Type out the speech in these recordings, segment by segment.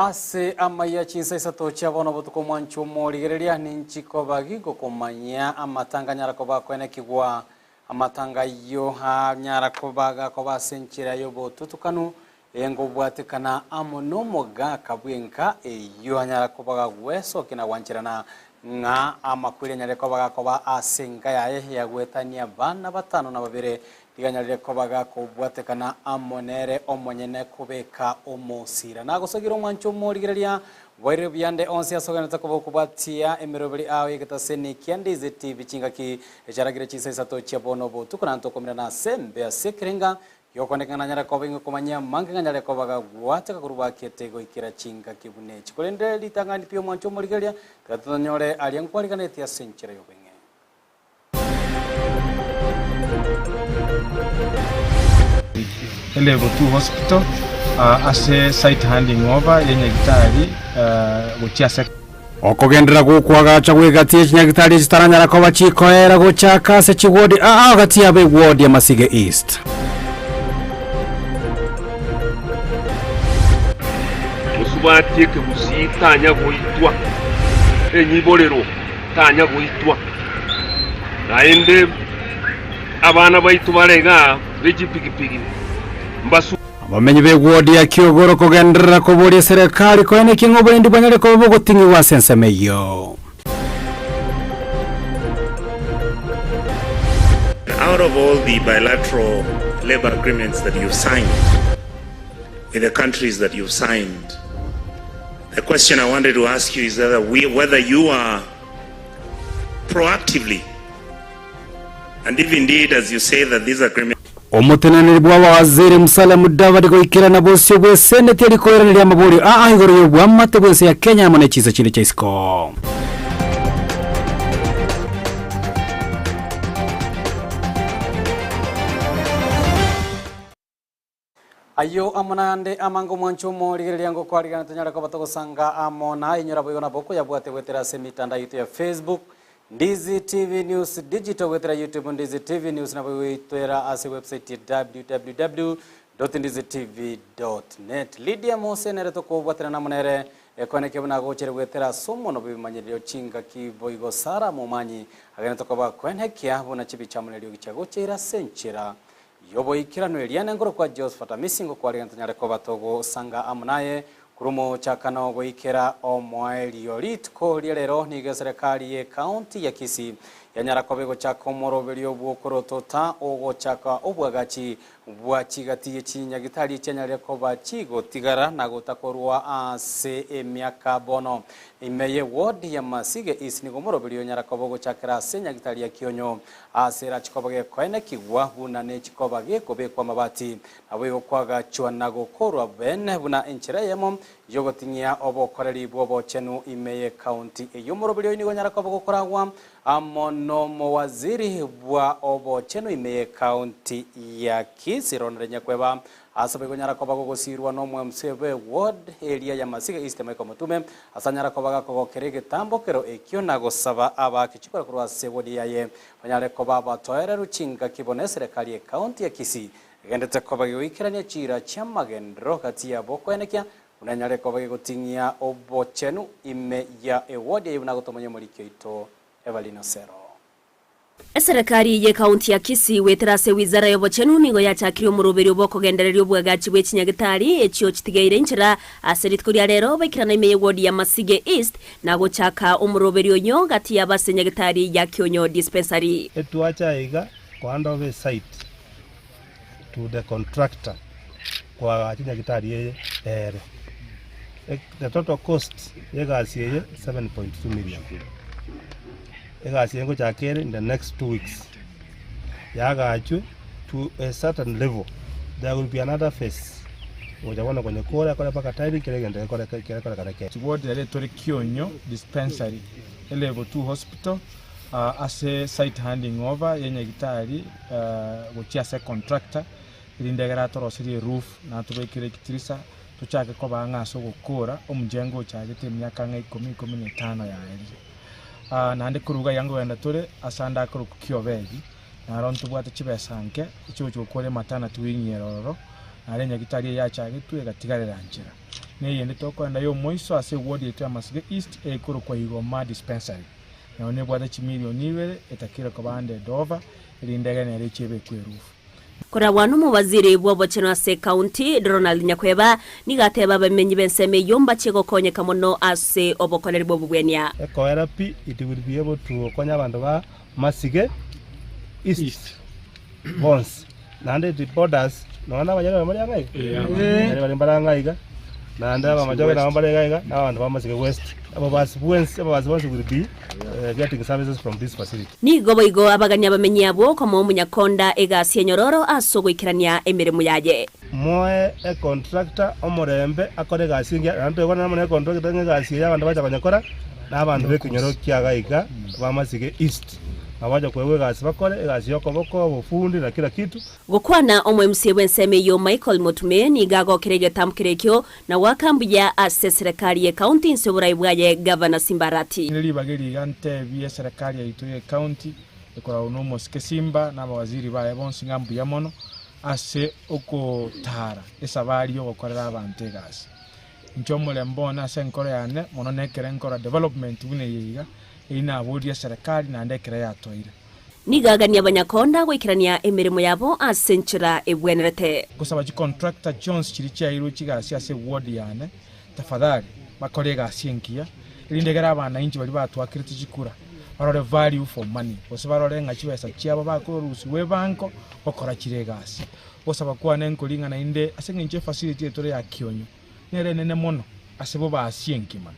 Ase amaiya chinsa isato chia bono botuko omwancho omorigereria ninchi koba gigokomanyia amatanga anyara koba akoenekigwa amatanga ayio anyara koba gakoba ase enchera y'obotutukanu engobwatekana amo nomogaka bw'enka eyio anyara koba gagwesokia na gwancherana ng'a amakweri anyare koba gakoba ase enka yaye yagwetania abana batano na babere Tiganyarire koba gakobwatekana amo nere omonyene kobeka omosira. Nagosogire omwancho omorigereria bwairire buyande onsi ase ogenderete koba okobwatia emeroberi ao y'egetaseni kia Ndizi TV chingaki echiaragire chinsa isato chia bono obotuko na ntokomirana ase embe ase ekerenga giokondeka ng'a nanyare koba ing'we komanyia amange ng'a nyare koba gagwateka korwa bakete goikera chingaki buna echi. Korende ritang'ani pi omwancho omorigereria tiga totanyore aria nkwariganetie ase enchera y'obweng'e. Level 2 Hospital ase site handing over ye nyagitari gochia ase. Okogenderera gw'okoagacha gw'egati ye chinyagitari echitaranyara koba chikoera gochaka ase chiwodi aa gati yabo ewodi ya Masige East. Mosubati ekegusii tanya goitwa, enyiborero tanya goitwa. Naende abana baito bare igaa be chipigipigi mbasu. Abamenyi b'ewodi ya Kiogoro kogenderera koboria eserekari koenekia ng'a oborendi bwanyare koba bogoting'igwa ase ensemo eyio. Out of all the bilateral labour agreements that you've signed with the countries that you've signed, the question I wanted to ask you is whether, we, whether you are proactively and if indeed as you say that this agreement Omoteneneri bw'abawaziri Musalia Mudavadi goikerana bosio bw'eseneti eri koiraneria amaborio aa igoro y'obwamate bw'ense ya Kenya amo ne chinse chinde chia isiko. Ayio amo nayande amange omwancho omorigereria ngokwarigana tonyare koba togosanga amo naye inyora boigo nabo okoyabwate goetera ase emitandao yaito ya Facebook, Ndizi TV News Digital goetera YouTube Ndizi TV News nabo goetera ase website ya www.ndizitv.net. Lydia Mose nere tokobwaterana amo nere ekonekia buna agochere goetera ase omono bw'ebimanyererio chingaki boigo Sarah Momanyi agenete koba koenekia buna chibicha amo neriogi chiagocheire ase enchera Y'oboikeranu eria nengoro kwa Josephat Amisi ngokwarigana tonyare koba togosanga amo naye korwa omochakano goikera omoerio. Rituko ria rero nigo eserekari ye county ya Kisii yanyara koba egochaka omoroberio bw'okorotota ogochaka obwagachi bwa chigati ye chinyagitari echianyarire koba chigotigara na gotakorwa ase emiaka bono. Ime ye ward ya Masige East nigo omoroberio onyara koba ogochakera ase nyagitari ya Kionyo Aase erache koba gekoenekigwa buna nechikoba gekobekwa amabati, naboigo kwagachwa na gokorwa bene buna enchera eyemo y'ogoting'ia obokoreri bw'obochenu ime y'ekaunti eyio. Omoroberi oyo nigo onyara koba gokoragwa amo nomowaziri bwa obochenu ime y'ekaunti ya Kisii, Ronald Nyakweba, Ase boigo onyara koba gogosiirwa n'omwemc bwe ward eria ya Masiga East Michael Mutume, ase anyara koba gakogokera egetambokero ekio na gosaba abaake chikura korwa ase ward yaye banyare koba abatoereru chingaki bono eserekari ye county ya Kisii egendete koba gegoikerania chiira chiamagenderero gati yabo koenekia buna enyare koba gegoting'ia obochenu ime ya eward eyio buna gotomanya omoriki oito Evelyn Osero. Eserekari y'Ekaunti ya Kisii goetera ase wizara y'obochenu nigo yachakirie omoroberio bw'okogendereria obwagachi bwe chinyagitari echio chitigeire inchera ase rituko ria rero baikerana ime y'ewodi ya Masige East na gochaka omoroberio oyio gati yabo ase nyagitari ya Kionyo Dispensary. Etwacha aiga kohand over esite to the contractor koagacha enyagitari eye ere. The total cost y'egasi eye 7.2 million. Egasi eye ngochaka ere in the next 2 weeks yagachwe to a certain level there will be another phase gocha bono konyekora ekore mpaka tiling kera egento gekoreke kerekorekana kere. Chiward ere tore Kionyo Dispensary, Level 2 Hospital, ase site handing over ye nyagitari gochia ase contractor erinde egere atoroserie eroof na atobekere ekitirisa tochake koba ang'e ase ogokora omojengo ochagete emiaka ang'e ikomi, ikomi na etano yaerire. Naende korwa iga iga nkogenda tore ase ande akorokwa Kiobegi, naro ntobwate chibesa nke echigochi gokora ematernity wing ere ororo, naro enyagitari eye yachagetwe egatigarera nchera. Na eyende tokoenda y'omoiso ase eward yaito ya Masige East ekorokwa Igoma Dispensary. Nabo nebwate chimilioni ibere etakire koba handed over erinde egene ere echi ebekwe eroof. Koragwa nomowaziri bw'obochenu ase ekaunti, Ronald Nyakweba, nigo ateba abamenyi b'ensemo eyio mbachie gokonyeka mono ase obokoreri bw'obobwenia. Ekoera pi, it will be able to gokonya abanto ba Masige East bonsi. Naende it borders nonya na abanyarwanda bare ang'e iga, abanyarwanda mbare ang'e iga, naende abamachoge nabo mbare iga iga, na abanto ba Masige West. Ababasi bwensi, ababasi bonsi will be getting services from this facility. Nigo boigo abagania abamenyi abwo komoa omonyakonda egasi enyororo ase ogoikerania emeremo yaye. Moe econtractor omorembe akore egasi engiya, naende toigwanane amo ne econtractor ng'a egasi eye abanto bacha konyekora na abanto b'ekenyoro kia iga iga ba Masige East. Nabo bacha koegwa egasi bakore, egasi y'okoboko, obofundi na kera kitu. Gokwana omo-MCA bw'ensemo eyio Michael Motume nigo agokera egetamkero ekio na goaka mbuya ase eserekari ye county inse oborai bwaye Gavana Simba Arati. Nere ribaga eri iga ntebie eserekari yaito ye county ekoragwa na omosike Simba na abawaziri baye bonsi ng'a mbuya mono ase okotara esabari yogokorera abanto egasi. Inche omorembe one ase enkoro yane mono nekere nkora development buna eye iga, eyio naborie eserekari naende ekere yatoire. Nigo agania abanyakonda goikerania emeremo yabo ase enchera ebwenerete. Gosaba chicontractor chionsi chiria chiairwe chigasi ase eward yane, tafadhali bakore egasi engiya, erinde ekero abananchi baria batwakerete chikura barore value for money, gose barore ng'a chibesa chiabo bakorusigwa ebango gokora chire egasi. Gosaba kwane nkori ng'a naende ase eng'encho efacility eye tore ya Kionyo nere enene mono ase bobasi enkima.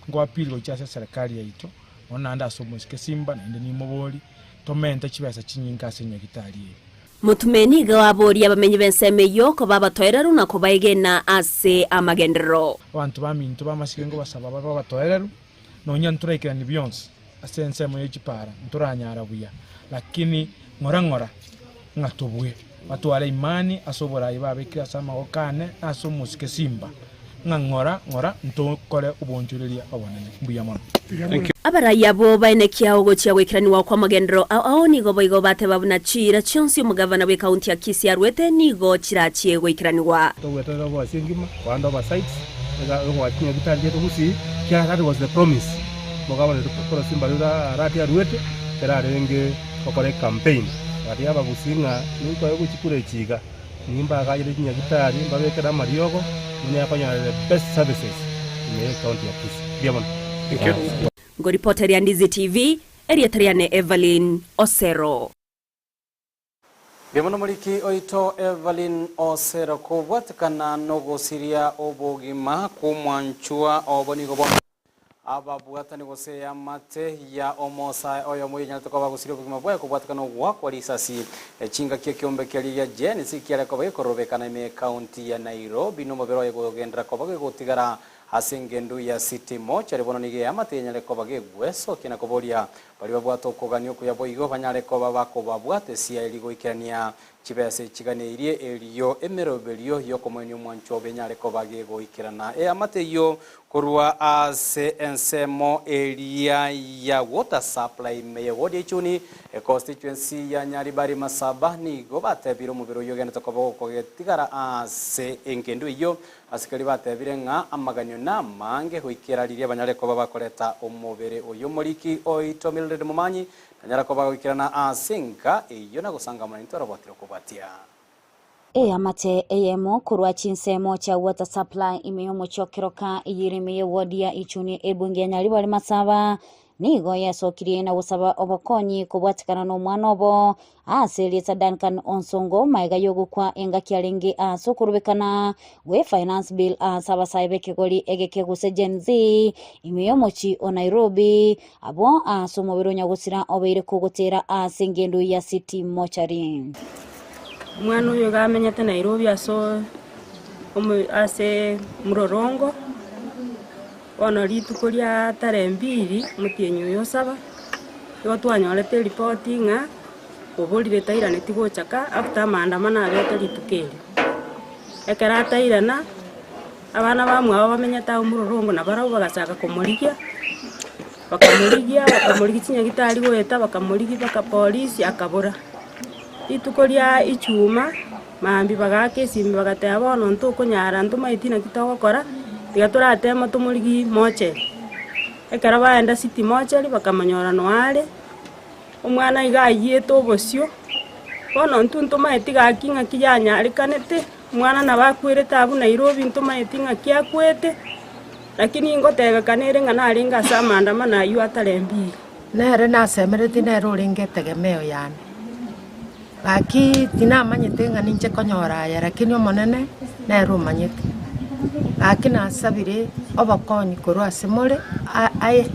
Nkoappeal gochia ase eserekari yaito, mono naende ase omosike Simba, naende nimobori, tomente chibesa chinyinge ase enyagitari eye. Motume nigo aborie abamenyi b'ensemo eyio koba abatoereru na kobaegena ase amagenderero. Abanto baminto b'amasike nkobasaba babe abatoereru, nonya ntoraikeranie bionsi ase ensemo ye chipara, ntoranyara buya, lakini ng'ora ng'ora ng'a tobue. Batware imani ase oborai babekire ase amagoko ane na ase omosike Simba, ng'a ng'ora ng'ora ntokore obonchoreria obonene. Mbuya mono. Abarai abwo baenekia ogochia goikeranigwa kw'amagenderero ao ao nigo boigo bateba buna chiira chionsi omogavana bw'ekaunti ya Kisii arwete nigo chirachie goikeranigwa. Togweterera oboasie engima, koanda oversight, iga ogoachinya bitari biaito gusii, kiagera that was the promise omogabana oito Paul Simba Arati Arati aruete ekero arenge gokora ecampaign, agatiga abagusii ng'a ninkoe gochikura echi iga, nimbagachere chinyagitari, mbabekere amariogo, monyare konyora the best services ime ye ecounty ya Kisii. Mbuya mono. Ngoripoteria Ndizi TV, erieta riane Evelyn Osero. Mbuya mono moriki oito Evelyn Osero kobwatekana nogosiria obogima kw'omwanchwa obo nigo bwa Ababwatani gose eamate ya omosae oyomo oyonyarete koba agosiria obogima bwaye kobwatekana ogoakwa risasi chingaki ekeombe keria gia Gen Z kiare koba gekorobekana ime ekaunti ya Nairobi nomobere oye kogenderera koba gegotigara ase engendu ya City Mortuary bono nigo eamate yenyare koba gegwesokia na koboria baria babwate okogania okuya boigo banyare koba bakobabwata esia eria goikerania Chibesa echiganeirie erio emeroberio y'okomoenia omwanchwa obo enyare koba gegoikerana. Eamate eyio korwa ase ensemo eria ya Water Supply ime ye ward ya Ichuni, econstituency ya Nyaribari Masaba nigo batebire omobere oyio ogenderete koba ogokogetigara ase engendu eyio. Asikari batebire ng'a amaganio namange goikera riria banyare koba bakoreta omobere oyio. Omoriki oito Mildred Momanyi Tanyara koba goikerana ase enka eyio na gosangamana intwe arobwatire okobwatia. Eamate eyemo korwa chinsemo chia Water Supply ime y'omochie o Keroka eyere ime y'eward ya Ichuni ebunge ya Nyaribari Masaba nigo yasokirie na gosaba obokonyi kobwatekana nomwana obo ase erieta Duncan Onsongo maega yogokwa engaki arenge ase okorobekana gwe Finance Bill ase abasae b'ekegori egeke gose Gen Z ime y'omochie o Nairobi Abwo aase omobere o nyagosira obeire kogotera aase engendo ya City Mortuary. Omwana oyo iga amenyete Nairobi ase omo ase mrorongo, bono rituko ria tarehe mbili omotienyi oyo osaba, nigo twanyorete eripoti ng'a oborire tairaneti gocha ka after amaandamano abete rituko erio. Ekero atairana. Abana bamwabo bamenyete agwo mororong'o nabarabwo bagachaka komorigia, bakamorigia bakamorigia chinyagitari goeta bakamorigia mpaka polisi akabora. Rituko ria ichuma, mambia bagaaka esimi bagateba bono ntokonyara ntomaeti naki togokora, Tiga toratema tomorigie mocheri. Ekero baenda city mochari bakamonyora noare, omwana iga ayiete obosio, bono intwe ntomaeti gaki ng'aki yanyarekanete, omwana nabo akwerete abwo Nairobi ntomaeti ng'aki akwete, lakini ngotebekana ere ng'a narenge ase amaandamano aywo atarembiiri. Nere nasemeretie nere orenge etegemeo yane. Gaki tinamanyete ng'a ninche konyora aya, lakini Omonene nere omanyete. Gaki nasabire obokonyi korwa ase more, aye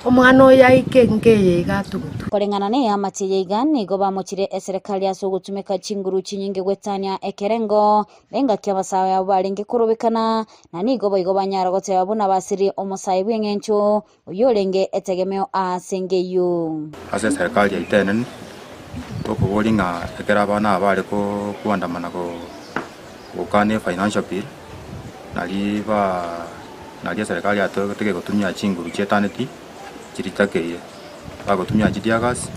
omwana oyo aike enka eye iga atugutwe. Koreng'ana neamate eye iga nigo bamochire eserekari ase ogotumeka chinguru chinyinge gwetania ekerengo, engaki abasae abwo barenge korobekana, na nigo boigo banyara goteba buna basirie omosae bw'eng'encho Oyio orenge etegemeo aase ngeyio. Ase eserekari yaito enene, tokoboria ng'a ekero abana aba bare koandamana gokana efinancial bill, nari ba nari eserekari yatotege gotumia chinguru chietaneti chiria chitakeire, bagotumia chiteargas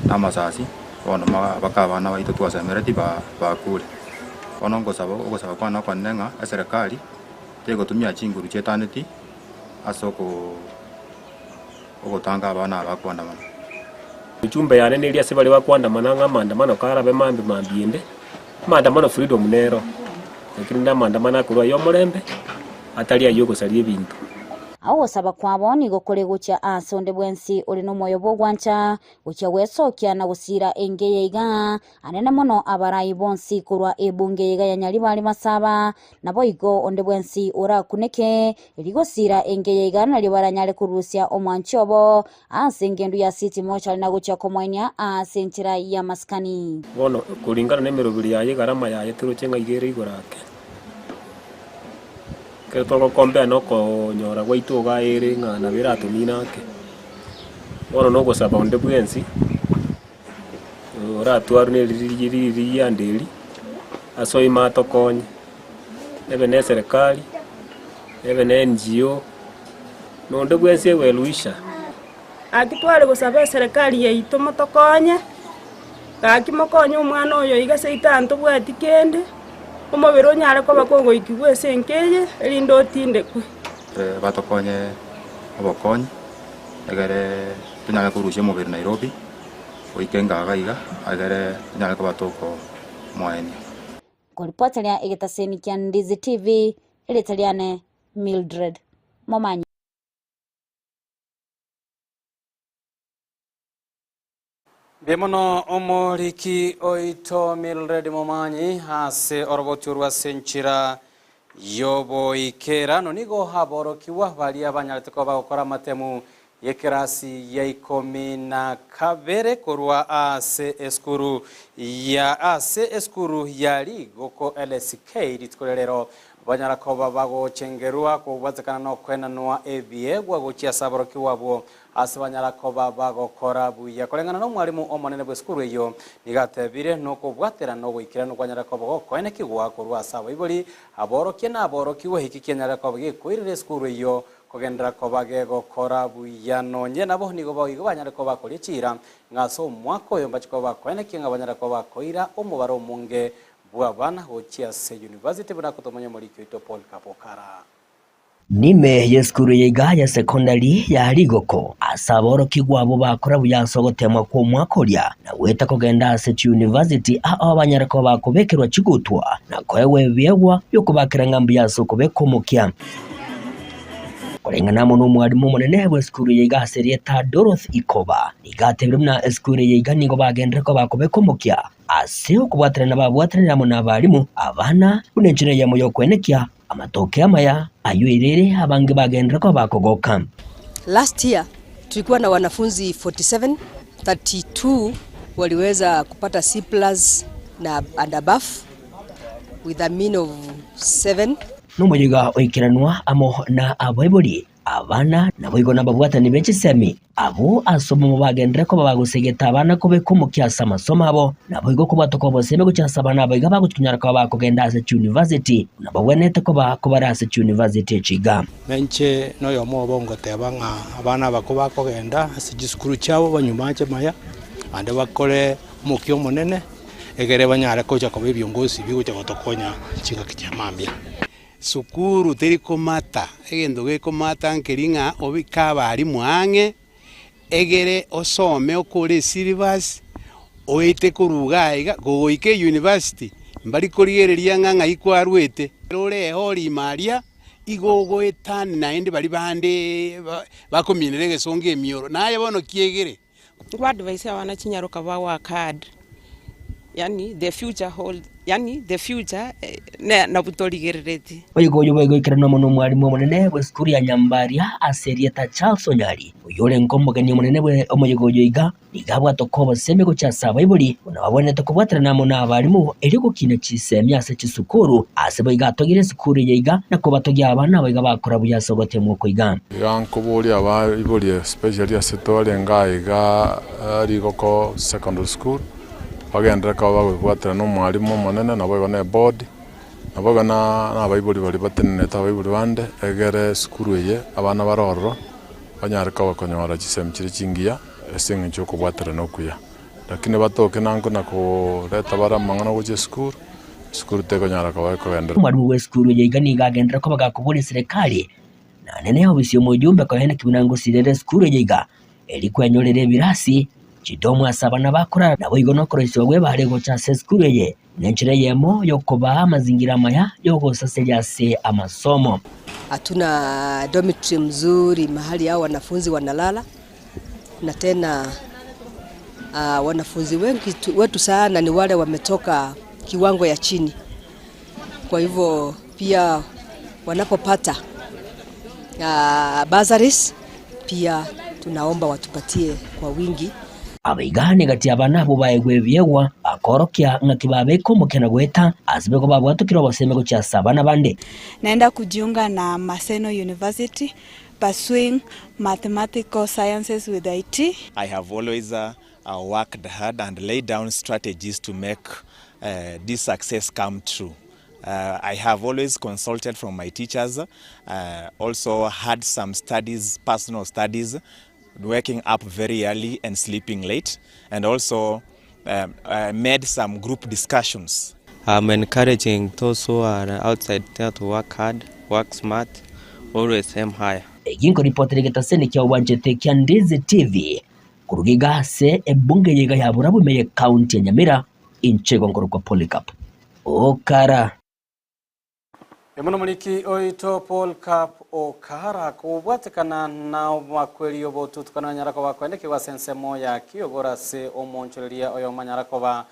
na amasasi, bono mpaka abana baito twasemeretie bakure. Bono ngosaba ogosaba kwane okonene ng'a eserekari tegotumia chinguru chietaneti. ase ogotanga abana aba bakoandamana. Echumbe yane neria ase baria bakoandamana ng'a amaandamano karabe mambi mambia ende, amaandamano freedom nero, lakini namaandamano akorwa ay'omorembe, atari ay'ogosaria ebinto. Ogosaba kwabo nigo kore gochia aase onde bwensi ore nomoyo bw'ogwancha, gochia gwesokia na gosiira enka eye iga, Anene mono abarai bonsi korwa ebunge eyeiga ya Nyaribari Masaba, naboigo onde bwensi orakuneke rigosira enka eyeiga nario baranyare korusia omwanchi obo ase engendu ya City Mortuary na gochia komoenia ase enchera y'amasikani. Bono koringana nemeroberi yaye egarama yaye toroche ng'a iga ere igoro ake. Ekero togokompea na okonyora gwaito iga ere ng'a nabo eratomine ake. Bono nogosaba onde bwensi. Oratwarwe ne ririanda eri, ase oime atokonye, ebe ne eserekari, ebe ne NGO, na onde bwensi well wisher. Gaki tware gosaba eserekari yaito motokonye, gaki mokonye omwana oyo iga seito aa ntobwati kende, omobere onyare koba kogoikigwa ase enka eye, erinde otindekwe. Batokonye obokonyi, egere tonyare korusia omobere Nairobi. Goika engaga iga, egere tonyare koba tokomoenia. Nkoripoteria egetaseni kia Ndizi TV, erieta riane Mildred Momanyi. Mbuya mono omoriki oito Mildred Momanyi ase oroboti orwo ase enchera y'oboikeranu. Nigo aborokigwa baria banyarete koba bagokora amatemu y'ekerasi ya ikomi na kabere korwa ase esukuru ya ase esukuru ya Rigoko LSK rituko ria rero banyara koba bagochengerwa kobwatekana nokoenanwa ebiegwa gochia ase aborokigwa abwo ase banyara koba bagokora buya. Koreng'ana nomwalimu omonene bw'esukuru eyio nigo atebire nokobwaterana ogoikeranu kwanyara koba gokoenekigwa korwa ase abaibori aborokia na aborokigwa eki kianyare koba gekoirera esukuru eyio Kogenderera koba gegokora buya nonye nabo nigo boigo banyare koba bakoria chiira, ng'a ase omwaka oyo mbache koba bakoenekia ng'a banyare koba bakoira omobaro omonge bw'abana gochia ase university buna akotomanya omoriki oito Paul Kabokara. Nime y'esukuru eye iga ya secondary ya Rigoko, ase aborokigwa abwo bakora buya ase ogoteemwa kw'omwaka oria, na goeta kogenda ase chiuniversity ao banyare koba bakobekerwa chigutwa na koegwa ebiegwa bi'okobakera ng'a mbuya ase okobeka omokia. Koreng'ana amo nomwalimu omonene bw'esukuru eye iga ase erieta Dorothy Ikoba, nigo atebire buna esukuru eye iga nigo bagenderere koba bakobeka omokia ase okobwaterana babwatanire amo nabalimu, abana, buna enchera eyemo y'okoenekia amatoke amaya ayio erere abange bagenderere koba bakogoka. Last year tulikuwa na wanafunzi 47, 32 waliweza kupata C plus na and above with a mean of 7. Nomoyega oikeranwa amo na abaibori, abana, naboigo nababwatani be chisemi, abwo ase obomo bagenderere koba bagosegeta abana kobeka omokia ase amasomo abo, naboigo kobwatoka obosemi gochia ase abana abo iga bagochia konyara koba bakogenda ase chiuniversity buna bagwenerete koba kobare ase chiuniversity echi iga. Na inche noyomo obo ngoteba ng'a abana aba kobakogenda ase chisukuru chiabo banywe amache maya, naende bakore omokia omonene, egere banyare gocha koba ebiongosi bigocha gotokonya chingaki chia mambia. Sukuru teri komata, egento gekomata nkeri ng'a obike abalimu ang'e, egere osome okore esyllabus, oete korwa iga iga, gogoika euniversity, mbari korigereria ng'a ng'ai kwarwete. Ekero ore ore ime aria, igo ogoetani naende baria bande bakominera egesongo emioro, naye bono kiegere. Nkoadvise abana chinyaroka ba work hard, yaani the future hold yaani the future ne nabwo torigereretie. Boigo oyio boigoikeranwa amo nomwalimu omonene bw'esukuru ya Nyambaria ase erieta Charles Onyari, oyio orenge omogeni omonene bwe omoyega oyo iga, nigo abwate okobosemi gochia ase abaibori buna babwenerete kobwaterana amo nabalimu erio gokina chisemi ase chisukuru ase boigo atogire esukuru eye iga na kobatogia abana abo iga bakora buya ase ogotemwa oko iga. Iga nkoboria abaibori especially ase twarenge aiga Rigoko Secondary School, bagenderere koba bagobwaterana na omwalimu omonene naboigo na eboard, naboigo na abaibori baria batenenete abaibori bande, egere esukuru eye abana bare ororo banyare koba konyora chisemi chiria chingiya ase eng'encho ya okobwaterana okuya. Lakini batoke nankwe na koreta bare amang'ana gochia esukuru, esukuru tekonyara koba ekogenderera. Omwalimu bw'esukuru eye iga nigo agenderera koba gakoboria eserekari Naende neobisi omojumbe koene ki buna ngosirera esukuru eye iga, eri kwenyorera ebirasi, chidomu ase abana bakorara, naboigo nokoroisigwa gw'ebaare gocha ase esukuru eye, nenchera eyemo y'okobaa amazingira amaya y'ogosaseria ase amasomo. Hatuna dormitory mzuri mahali hao wanafunzi wanalala na tena wanafunzi wengi wetu sana ni wale wametoka kiwango ya chini kwa hivyo pia wanapopata bursaries pia tunaomba watupatie kwa wingi. Abaiga negati y'abana abwo baegwe ebiegwa, bakoorokia ng'aki babeka omokia na goeta ase bego babwatokire obosemi gochia ase abana bande. Naenda kujiunga na Maseno University pursuing Mathematical Sciences with IT. I have always worked hard and laid down strategies to make this success come true. I have always consulted from my teachers, also had some studies, personal studies, waking up very early and sleeping late, and also made some group discussions. I'm encouraging those who are outside there to work hard, work smart, always aim higher. Eki nkoripotera egetaseni kia obwanchete kia Ndizi TV Koruga iga ase ebunge eye iga ya Borabu ime ye county ya Nyamira, inche igo nkorokwa Polycarp Okara. Emo nomoriki oito Paul Cap Okara kobwatekana na obomakweri obotutukana anyara koba akoendekigwa ase ensemo ya Kiogoro ase omonchoreria oyomo anyara koba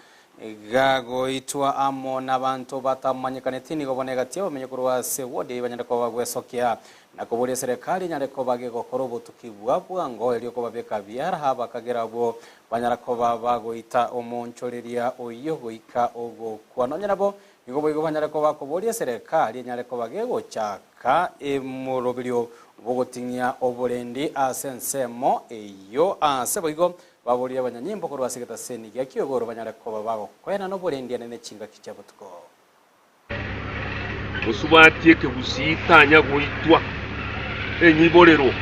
Gagoitwa amo nabanto batamanyekaneti nigo bono egati y'abamenyi korwa ase ward eyio banyare koba bagwesokia na koboria eserekari enyare koba gegokora obotuki bwa bwango erio kobabeka biara bakagera abwo banyara koba bagoita omoonchoreria oyio goika ogokwa. Nonya nabo nigo boigo banyare koba bakoboria eserekari enyare koba gegochaka emoroberio bw'ogoting'ia oborendi ase ensemo eyio ase boigo Baborie abanyanyimbo korwa ase egetaseni gia kiogoro banyare koba bagokoena noborendiane ne chingaki chia botuko. Mosubati ekegusii tanya goitwa, enyiborero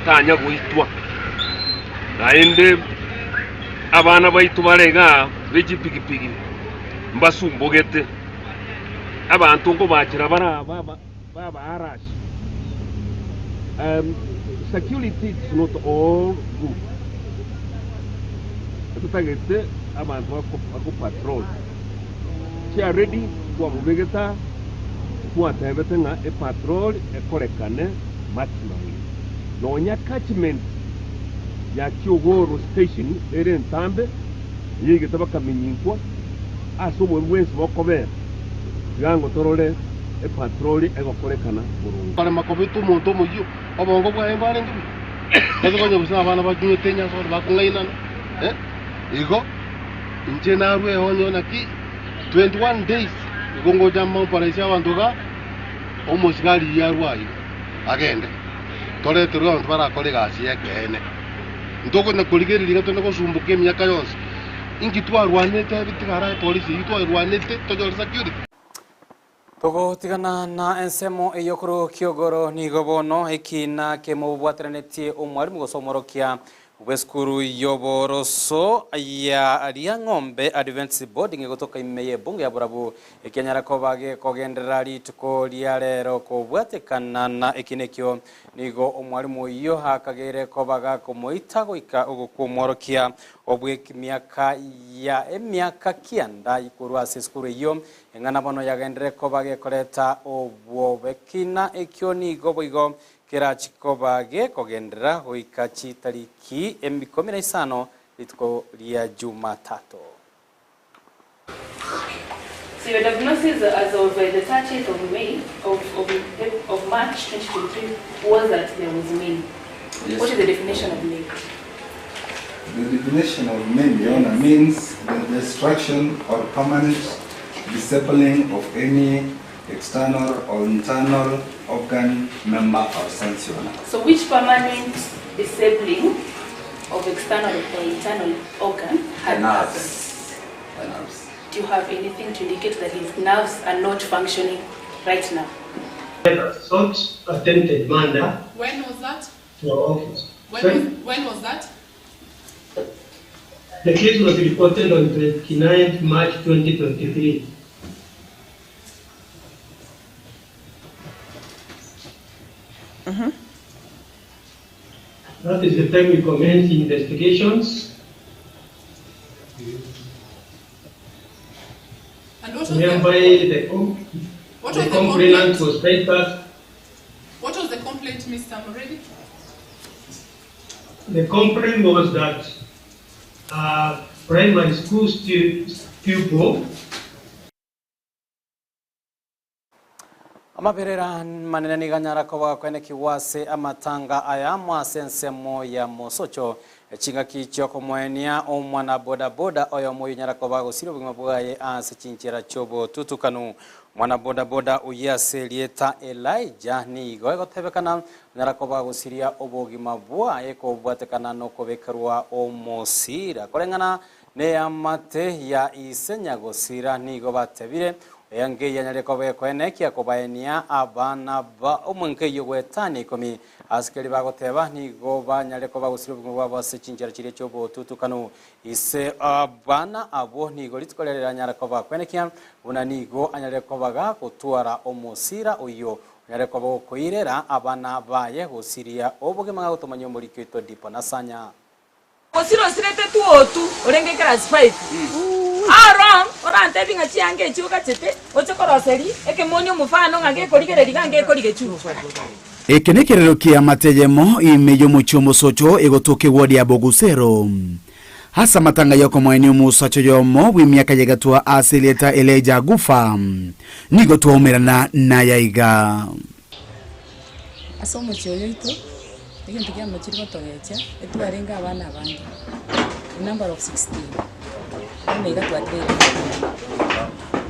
tanya goitwa. Naende abana baito bare igaa be chipigipigi mbasumbogete, abanto nkobachera bare aba babaarashe. Security it's not all good. Totagete abanto bako patrol. Chiaredi twamobegete aa, twatebete ng'a epatrol ekorekane maximally. Nonya catchment ya Kiogoro station ere entambe, eyaigete bakamenyinkwa ase obobe bwensi bokobera, tiga ngotorore epatroli egokorekana boronge. Barema kobeta omonto omoyio, obongo bwaye mbwarenge buya. Ase konya gose abana bakinywete enyansa bono bakong'ainana, eh, igo inche narue eonyo naki 21 days igo ngocha mparaise abanto iga, omosigari oyio arwe aiga agende, toreterwe abanto barakore egasi y'ekeene. Ntokonya korigereria iga tore gosumboka emiaka yonsi, inki twarwanete ebitigara epolisi eyio twarwanete tonyore security? Togotigana na ensemo eyio korwa kiogoro nigo bono ekina kemobwateranetie omwalimu gose omworokia. Bw'esukuru y'oboroso ya Riang'ombe Adventist Boarding egotoka ime y'ebunge ya Borabu ekianyara koba gekogenderera rituko ria rero kobwatekana na eki nekio nigo omwalimu oyio akageire koba gakomoita goika ogokwa omworokia obw'emiaka ya emiaka kianda korwa ase esukuru eyio eng'ana bono yagenderere koba gekoreta obwobekina ekio nigo boigo Kerachi koba gekogenderera goika chitariki ikomi na isano rituko ria Jumatatu. So your diagnosis as of the 30th of May, of, of, of March 2023 was that there was MAIN. Yes. What is the definition of MAIN? The definition of MAIN, Your Honor, means the destruction or permanent disabling of any external or internal organ, member or sense, Your Honor. So which permanent disabling of external or internal organ had The nerves. happened? The nerves. Do you have anything to indicate that his nerves are not functioning right now? Assault, attempted murder When was that? to our office. When Sorry? was, when was that? The case was reported on 29th March 2023. That is the time we commenced investigations, And what was the, whereby the, com- what the was the complainant complaint? was bypassed. What was the complaint, Mr. Moretti? The complaint was that primary school pupil Amaberera manene nigo anyara koba kwenekigwa ase amatanga aya amo ase ensemo ya mosocho chingaki chiokomoenia omwana bodaboda oyomo oyo onyara koba gosira obogima bwaye ase chinchera chiobotutukanu mwana bodaboda oyo ase rieta Elijah nigo egotebekana onyara koba gosiria obogima bwaye kobwatekana na okobekerwa omosira koreng'ana neamate ya ise nyagosira nigo batebire Eyange yanyare kobe koenekia kobaenia abana ba omonkeiyo gwetani ikomi asikeri bagoteba nigo banyare koba gosira obogima bwabo ase chinchera chiria chiobotutukanu ise abana abo nigo rituko riria anyare koba kwenekia buna nigo anyare koba gagotwara omosira oyo onyare koba gokoirera abana baye gosiria obogima gagotomanya omoriki oito dipo nasanya Osiro osirete tu otu orenge class 5. Aro orantebi ng'a chianga echi ogachete oche koroseri ekemoni omofano ng'a gekorigereria ng'a ngekorigechu. Eke nĩ kĩrero kĩa mateyemo ime y'omochie omosocho egotoka eward ya Bogusero ase amatanga y'okomoenia omosacha oyomo bw'emiaka yegatwa ase erieta Elijah Agufa nigo twaumerana naye aiga. Ase omochie oyo oito, egento kiamochire gotogecha, etwarenge abana abange, a number of 16, bono iga twatigaire ikomi.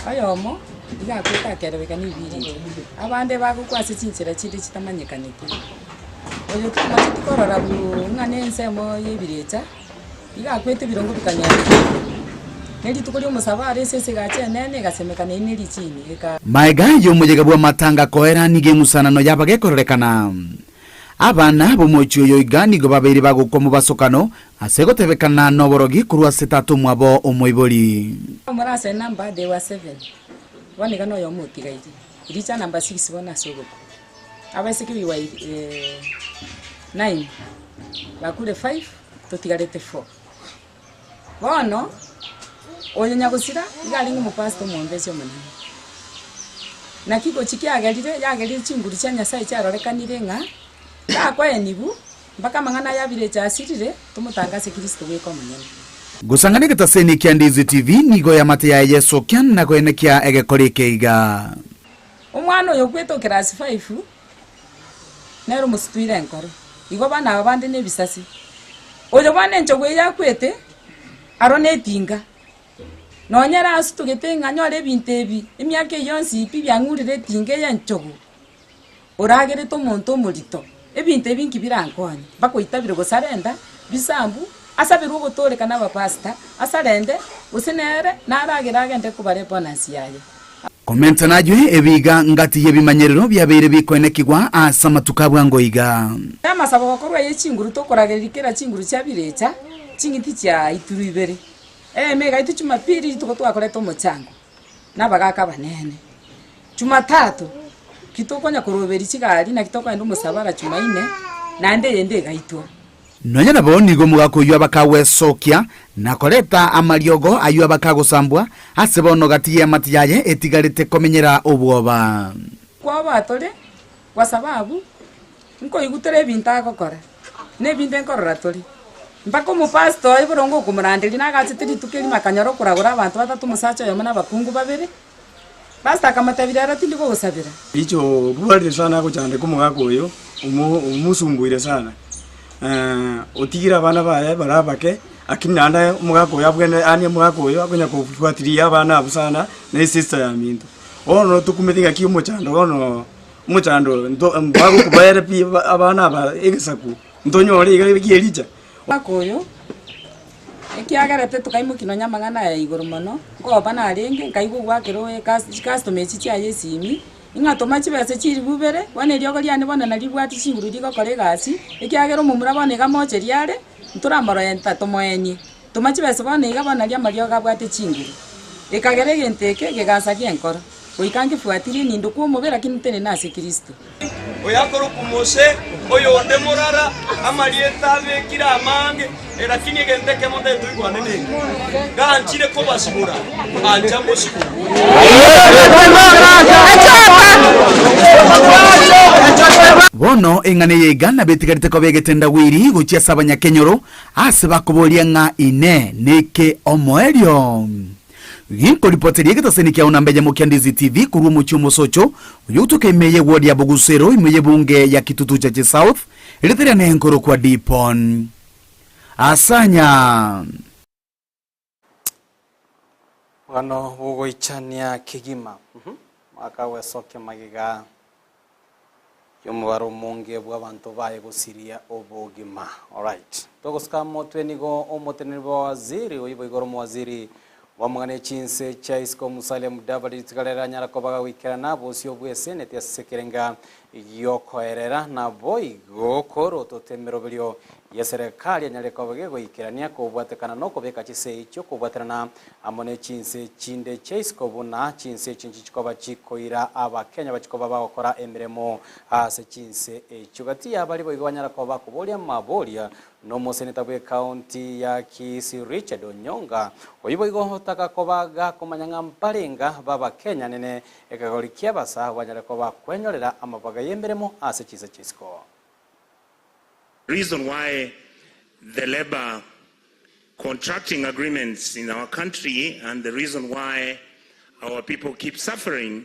Oyomo, iga akwete akerebeka nibiriri, abande bagokwa ase chinchera chinde chitamanyekaneti. Oyo twamacheti korora buu ng'a na ensemo ya ebirecha, iga akwete ebirongo bikanyareka. Ne rituko ria omosabara ase esegacha enene egasemeka naende ne richini eka. Maega y'omoyega bw'amatanga koera nigo eng'usanano yaba gekororekana. Abana b'omochie oyo iga nigo babeire bagokwa mobasokano ase gotebekana noborogi korwa ase tata omwabo omoibori. Omore ase number they were seven, bono iga noyomo otigaire, richa number six bono ase ogokwa. Abaiseke we were nine, bakure five, totigarete four. Bono, oyo nyagosira iga arenge omopastor omombesi omonene. Naki gochia kiagerire, yagerire chinguru chia Nyasaye chiarorekanire ng'a takoeniwu mpaka amang'ana aya abire asirire, tomotangase Kristo bweka omonyene. Gosang'ana egetaseni kia Ndizi TV nigo eamate yaye yesokia na koenekia egekora eke iga. Omwana oyo okwete o class five nere omositwire enkoro, igo bana aba bande nebisasi. Oyo bono enchogu eye akwete, aro netinga, nonya ere asutugete ng'a anyore ebinto ebi, emiaka eye yonsi pi biang'urire etinga eye enchogu, oragerete omonto omorito, ebinto ebi nki birankonye, mpaka oitabire gose arenda, bisambu, asaberwe ogotooreka na abapastor, asarende, gose nere naragere agende kobara ebonus yaye. Komenta naywe ebiga ngati y'ebimanyerero biabeire bikoenekigwa ase amatuko a bwango iga. Amasabo gokorwa ye chinguru tokoragereria kera chinguru chia birecha, ching'iti chia ituru ibere. Eyemo egaitwa Jumapili rituko twakorete omochango na abagaka abanene. Jumatatu ki tokonya koroberia chigari naki tokoenda omosabara Jumaine, naende eyende egaitwa. Nonya nabo nigo omogaka oyio abakagwesokia, na koreta amariogo ayio abakagosambwa, ase bono gati y'eamate yaye etigarete komenyera obwoba. Kwaba tore, kwa sababu nkoigutera ebinto agokora, na ebinde nkorora tore. Mpaka omopastor oye boronge okomoranderia nagachete rituko erimo akanyora okoragora abanto batato omosacha oyomo na abakungu babere, Pastor akamotebia rero tindi kogosabera. Richo obwarire sana agochandeka omogaka oyo, omo omosunguire sana otigire abana baye bare abake, lakini naende omogaka oyo abwene yaani omogaka oyo akonya kofuatilia abana abwo sana, na esister ya minto. Bono tokumeti ng'aki omochando bono, omochando nto bagokobaere pi abana aba egesaku, ntonyore iga ekia richa. Omwaka oyo, ekiagerete tokaimokia nonya amang'ana aya igoro mono, nkoba narenge, nkaigwa ogwakera oye ekas chikastoma echi chiaye esimi, ng'a toma chibesa chilifu ibere, bono eriogo riane bono nario ribwate chinguru rigokora egasi, ekiagera omomura bono iga mocheria are, ntoramoroenta tomoenie. Toma chibesa bono iga bono nario amariogo abwate chinguru. Ekagera egento eke gegasaria enkoro, goika nkefuatirie nindokwe kw'omobere lakini ntenene ase Kristo. Oyo akorokwa Mose, oyonde morara, amarieta abekire amange, lakini egento ekemo ntari toigwane neke, ganchire kobasibora, ancha mosibore. Bono eng'ana eye iga nabo etigarete koba egetendagwiri gochia ase abanyakenyoro, Ase bakoboria ng'a Inee, neke omoerio? Ginkoripoteria egetaseni kiao namba eyemo kia Ndizi TV korwa omochie omosocho oyogotoka ime ye ward ya Bogusero ime y'ebunge ya Kitutu Chache South, erieta riane nkorokwa Dipon Asanya. Bwano bogoichania kegima. Akagwesokia magega y'omobaro omonge bw'abanto baye gosiria obogima. Alright. Togosuka motwe nigo omoteneneri bwa waziri oyio boigo ore omowaziri bw'amang'ana echinse chia isiko Musalia Mudavadi rituko rero anyara koba gagoikerana bosio bw'eseneti ase ekerenga giokoerera naboigo korotota emeroberio y'eserekari anyare koba gegoikerania kobwatekana nokobeka chisegi chiokobwaterana amo ne chinse chinde chia isiko buna chinse echi nchichikoba chikoira Abakenya bachikoba bagokora emeremo ase chinse echio. Gati y'abari boigo banyara koba bakoboria amaboria nomoseneta bw'ecounty ya Kisii Richard Onyonga, oyio boigo otaka koba gakomanya ng'a mbarenga b'Abakenya nene ekegori ki'abasae banyare koba kwenyorera amabaga y'emeremo ase chinse chia isiko. Reason why the labour contracting agreements in our country and the reason why our people keep suffering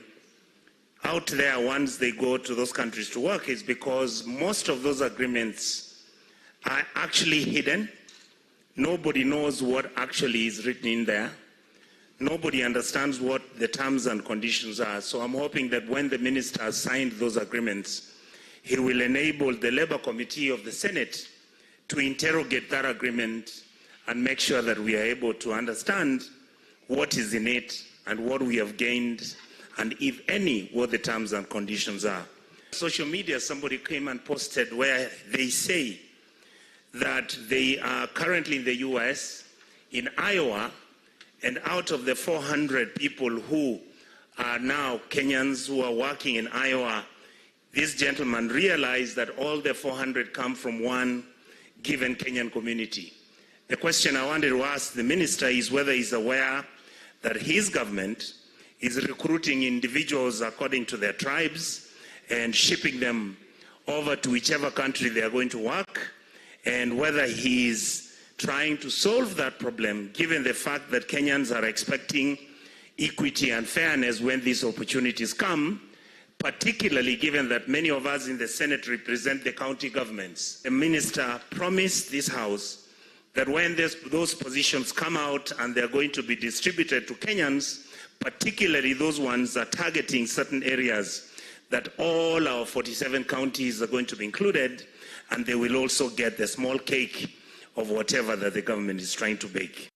out there once they go to those countries to work is because most of those agreements are actually hidden. Nobody knows what actually is written in there. Nobody understands what the terms and conditions are. So I'm hoping that when the minister has signed those agreements, he will enable the Labor Committee of the Senate to interrogate that agreement and make sure that we are able to understand what is in it and what we have gained, and if any, what the terms and conditions are. Social media, somebody came and posted where they say that they are currently in the US, in Iowa, and out of the 400 people who are now Kenyans who are working in Iowa, this gentleman realized that all the 400 come from one given Kenyan community. The question I wanted to ask the minister is whether he's aware that his government is recruiting individuals according to their tribes and shipping them over to whichever country they are going to work, and whether he is trying to solve that problem, given the fact that Kenyans are expecting equity and fairness when these opportunities come, particularly given that many of us in the Senate represent the county governments. The minister promised this House that when this, those positions come out and they're going to be distributed to Kenyans, particularly those ones that are targeting certain areas, that all our 47 counties are going to be included and they will also get the small cake of whatever that the government is trying to bake.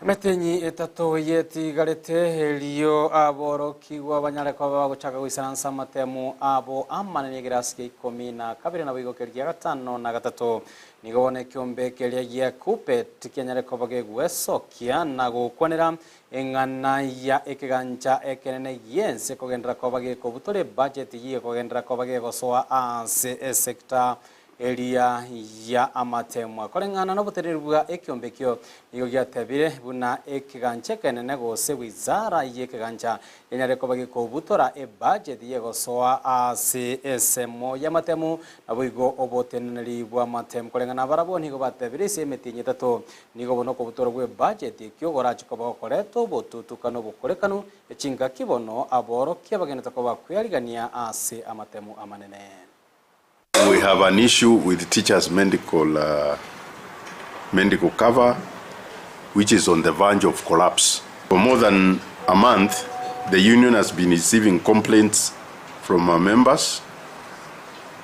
Emetenyi etato yetigarete erio aborokigwa banyare koba bagochaka goisaransa amatemu abo amanene egerasi gia ikomi na kabere naboigo keria gia gatano na gatato. Nigo bono ekiombe keria gia Kuppet kianyare koba gegwesokia na gokwanera eng'ana ya ekegancha ekenene gi'ense kogenderera koba gekobutora ebudget y'ekogenderera koba gegosoa ase esector Eria ya amateemwa. Koreng'ana noboteneneri bwa ekiombe ekio, nigo giatebire buna ekegancha ekenene gose wizara y'ekegancha enyare koba gekobutora ebudget y'egosoa ase esemo y'amatemu, naboigo oboteneneri bw'amatemu. Koreng'ana nabarabwo nigo batebire ase emetienyi etato nigo bono okobutorwa gw'ebudget ekio gorache koba gokoreta obotutuka na obokorekanu chingaki bono aborokia bagenderete koba kwearigania ase amatemu amanene. We have an issue with teachers medical uh, medical cover which is on the verge of collapse. For more than a month, the union has been receiving complaints from our members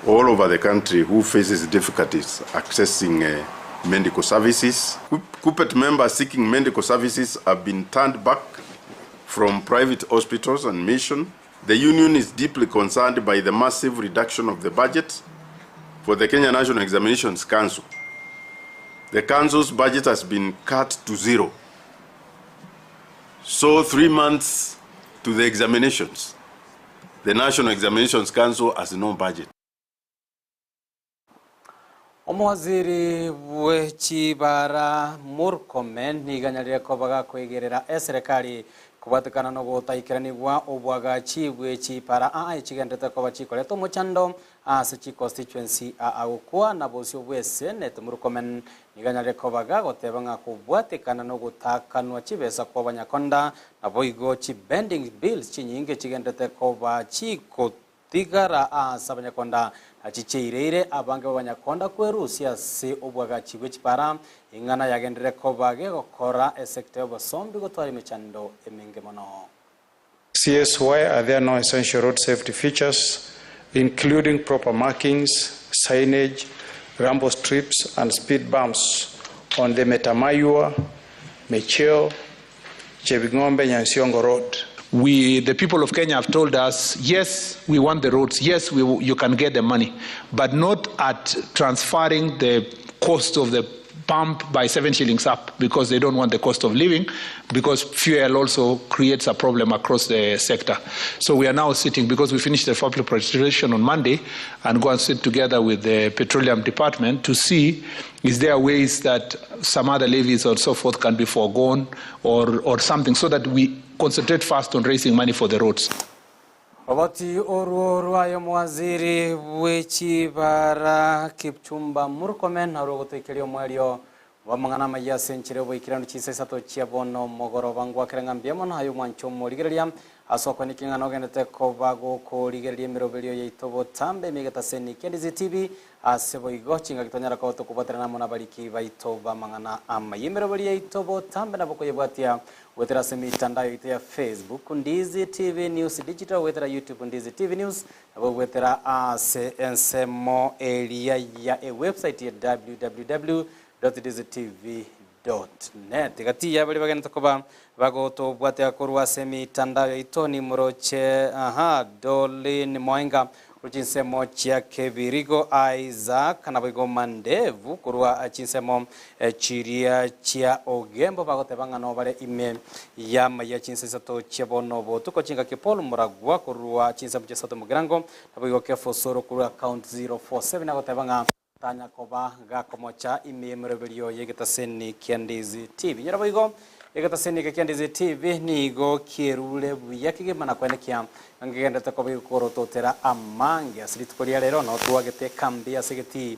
all over the country who faces difficulties accessing uh, medical services. Kuppet members seeking medical services have been turned back from private hospitals and mission. The union is deeply concerned by the massive reduction of the budget for the Kenya National Examinations Council. The council's budget has been cut to zero. So 3 months to the examinations, the National Examinations Council has no budget. Omowaziri bwe chibara Murkomen nigo anyarire koba gakoigerera eserekari kobwatekana nogotaikeranigwa obwagachi bwe chipara aa echigenderete koba chikoreta omochando ase chiconstituency aa gokwa na bosio bw'esenate Murkomen nigo anyarire koba gagoteba ng'a kobwatekana nogotakanwa chibesa kwa abanyakonda naboigo chipending bills chinyinge chigenderete koba chiko Tigara aase abanyakonda na chicheireire abange b'abanyakonda kwerusia ase obwagachi bwe chipara, ing'ana yagenderere koba gegokora esecta y'obosombi gotwara emechando emenge mono. CS, Why are there no essential road safety features, including proper markings, signage, rumble strips, and speed bumps on the Metamayua, Mecheo, Chebing'ombe Nyansiongo Road? We, the people of Kenya have told us, yes, we want the roads, yes, we, you can get the money, but not at transferring the cost of the pump by 7 shillings up, because they don't want the cost of living, because fuel also creates a problem across the sector. So we are now sitting, because we finished the public presentation on Monday, and go and sit together with the petroleum department to see is there ways that some other levies or so forth can be foregone or, or something, so that we concentrate first on raising money for the roads. Roboti orwo rwaye omowaziri bwe chibara Kipchumba Murkomen narwo ogotoikeria omoerio bw'amang'ana amaya ase enchera y'oboikeranu chinsa isato chia bono mogoroba ngwakere ng'a mbuya mono aye omwancho omorigereria ase okwaniki ng'a nogendete koba gokorigereria emeroberio yaito botambe emigetaseni kia Ndizi TV Ase boigo, chingaki twanyara koba tokobwaterana amo nabariki baito b'amang'ana amaya. Emeroberi yaito botambe nabo koyebwatia goetera ase emitandao yaito ya Facebook, Ndizi TV News Digital, goetera YouTube, Ndizi TV News, nabo goetera ase ensemo eria ya ewebsite ya www.ndizitv.net. Gati ya baria bagenete koba bagotobwatia korwa ase emitandao yaito nimoroche aha Dolin Moenga Korwa chinsemo chia Kebirigo Isaac naboigo Mandevu korwa chinsemo chiria chia Ogembo bagoteba ng'a nobare ime y'amaiya chinsa isato chia bono botuko chingaki Paul Muragwa korwa chinsemo chia South Mugirango naboigo Kefa Osoro korwa Account 047 agoteba ng'a tanya koba gakomocha ime y'emeroberio y'egetaseni kia Ndizi TV. Inyora boigo, egetaseni eke kia Ndizi TV nigo kierure buya kegima na koenekia ng'a nkegenderete koba gekorototera amange. Ase rituko ria rero nao twagete ekambi ase egetii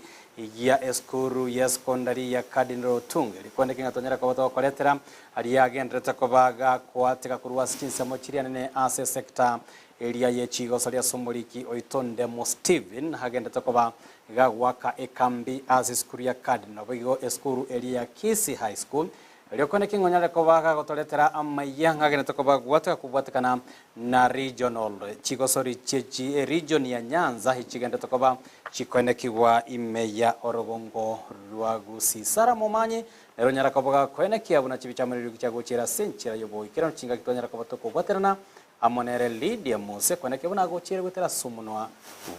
gia esukuru ya sekondari ya Cardinal Otunga erio koenekia ng'a twanyare koba togokoretera aria agenderete koba gakoateka korwa ase chinsemo chiria nene ase esecta eria ye chigoso ria ase omoriki oito Ndemo Stephen agenderete koba Iga goaka ekambi ase esukuru ya Cardinal, boigo esukuru eria ya Kisii High School. Erio kone ki ng'onyare koba gagotoretera amaiya ng'agenete koba gwatoka kobwatekana na regional chigosori chie chi region ya Nyanza echigendete koba chikoenekigwa ime ya orogongo rwa Gusii. Sarah Momanyi nere onyara koba gakoenekia buna chibichamorerio chiagochiera ase enchera y'oboikeranu chingaki twanyara koba tokobwaterana amo nere Lydia Mose koenekia buna agochiera goetera ase omonwa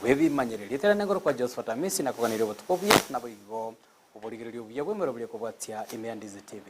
bw'ebimanyererio. Eterane igoro kwa Josephat Amisi nakoganeria obotuko obuya naboigo Oborigereria obuya bw'emeroberi ekobwatia ime ya Ndizi TV.